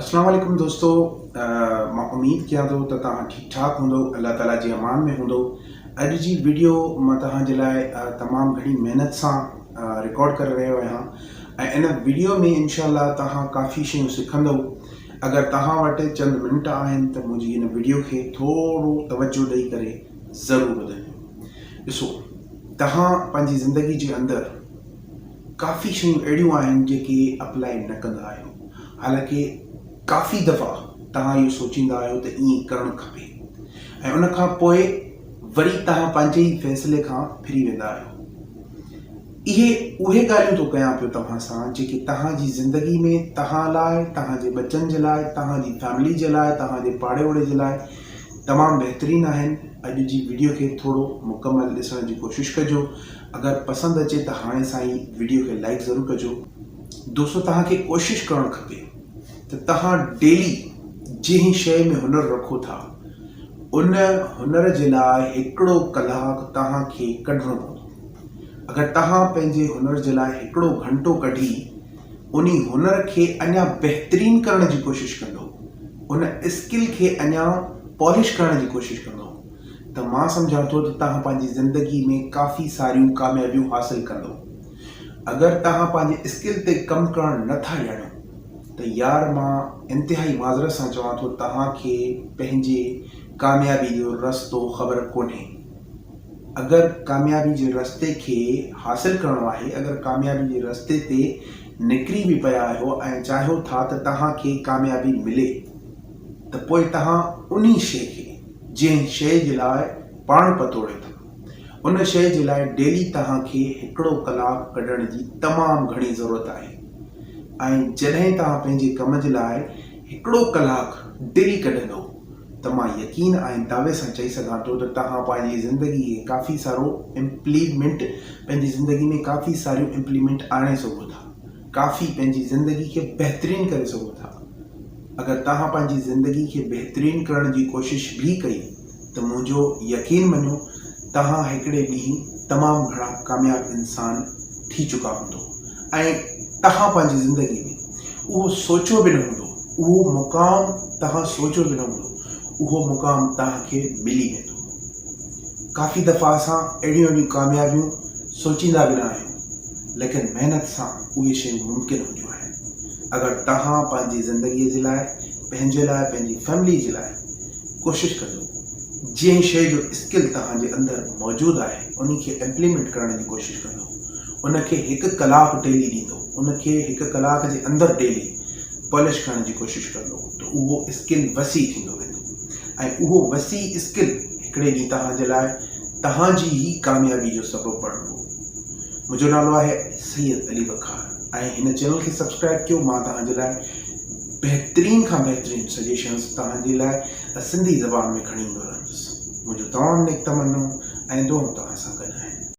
اسلام عليڪم دوستو مان اميد ڪيان ٿو ته توهان ٺيڪ ٺاڪ هوندو الله تعالي جي امان ۾ هوندو اڄ جي ويڊيو مان توهان جي لاء تمام گهڻي محنت سان رڪارڊ ڪري رهيو آهيان ۽ ان ويڊيو ۾ انشاء الله توهان ڪافي شيون سکندو اگر توهان وٽ چند منٽ آهن ته منهنجي هن ويڊيو کي ٿورو توجه ڏئي ڪري ضرور ٻڌجو ڏسو توهان پنهنجي زندگي جي اندر ڪافي شيون اهڙيون آهن جيڪي اپلائي نه ڪندا آهيو حالانڪه ڪافي دفعا توهان اهو سوچيندا آهيو ته ائين ڪرڻ کپي ۽ ان کان پوء وري توهان پنهنجي ئي فيصلي کان ڦري ويندا آهيو. اهي اهي ڳالهيون ٿو ڪيان پيو توهان سان جيڪي توهان جي زندگي ۾ توهان لاء، توهان جي ٻچن جي لاء، توهان جي فيملي جي لاء، توهان جي پاڙي اوڙي جي لاء تمام بهترين آهن. اڄ جي وڊيو کي ٿورو مڪمل ڏسڻ جي ڪوشش ڪجو. اگر پسند اچي ته هاڻي سان ئي وڊيو کي لائيڪ ضرور ڪجو. دوستو توهان کي ڪوشش ڪرڻ کپي ته توهان ڊيلي جنهن شيء ۾ هنر رکو ٿا ان هنر جي لاء هڪڙو ڪلاڪ توهان کي ڪڍڻو پوندو. اگر توهان پنهنجي هنر جي لاء هڪڙو گهنٽو ڪڍي انهي هنر کي اڃا بهترين ڪرڻ جي ڪوشش ڪندو، ان اسڪل کي اڃا پالش ڪرڻ جي ڪوشش ڪندو ته مان سمجهان ٿو ته توهان پنهنجي زندگي ۾ ڪافي ساريون ڪاميابيون حاصل ڪندو. اگر توهان پنهنجي اسڪل تي ڪم ڪرڻ نه ٿا ڄاڻو ته يار مان انتهائي معذرت سان چوان ٿو توهان کي پنهنجي ڪاميابي جو رستو خبر ڪونهي. اگر ڪاميابي جي رستي کي حاصل ڪرڻو آهي، اگر ڪاميابي جي رستي تي نڪري به پيا آهيو ۽ چاهيو ٿا ته توهان کي ڪاميابي ملي ته پوء توهان انهي شيء کي جنهن شيء جي لاء پاڻ پتوڙيو ٿا ان شيء جي لاء ڊيلي توهان کي هڪڙو ڪلاڪ ڪڍڻ جي تمام گهڻي ضرورت آهي ۽ جڏهن توهان پنهنجي ڪم جي لاء هڪڙو ڪلاڪ ڊيلي ڪڍندو ته مان يقين ۽ دعوي سان چئي سگهان ٿو ته توهان پنهنجي زندگي کي ڪافي سارو امپليمينٽ پنهنجي زندگي ۾ ڪافي ساريون امپليمينٽ آڻي سگهو ٿا ڪافي پنهنجي زندگي کي بهترين ڪري سگهو ٿا. اگر توهان پنهنجي زندگي کي بهترين ڪرڻ جي ڪوشش به ڪئي ته منهنجو يقين مڃو توهان هڪڙي ڏينهن تمام گهڻا ڪامياب انسان ٿي چڪا هوندو ۽ توهان پنهنجي زندگي ۾ اهو سوچيو به نه هوندو اهو مقام توهان سوچيو به نه هوندو اهو مقام توهان کي ملي ويندو. ڪافي دفعا اسان اهڙيون اهڙيون ڪاميابيون سوچيندا به نه آهيون ليڪن محنت سان اهي شيون ممڪن هونديون آهن. اگر توهان پنهنجي زندگي جي لاء پنهنجي لاء پنهنجي فيملي جي لاء ڪوشش ڪندو جنهن شيء جو اسڪل توهان جي اندر موجود آهي انهي کي امپليمينٽ ڪرڻ جي ڪوشش ڪندو ان کي هڪ ڪلاڪ ڊيلي ڏيندو ان کي هڪ ڪلاڪ جي اندر ڊيلي پالش ڪرڻ جي ڪوشش ڪندو ته اهو اسڪل وسيع ٿيندو ويندو ۽ اهو وسيع اسڪل هڪڙي ڏينهن توهان جي لاء توهان جي ئي ڪاميابي جو سبب بڻبو. منهنجو نالو آهي سيد علي وقار ۽ هن چينل کي سبسڪرائب ڪيو مان توهان جي لاء بهترين کان بهترين سجيشنز توهان جي لاء سنڌي زبان ۾ کڻي ايندو رهندس. منهنجو تمام نيڪ تمنائون ۽ دعائون توهان سان گڏ آهن.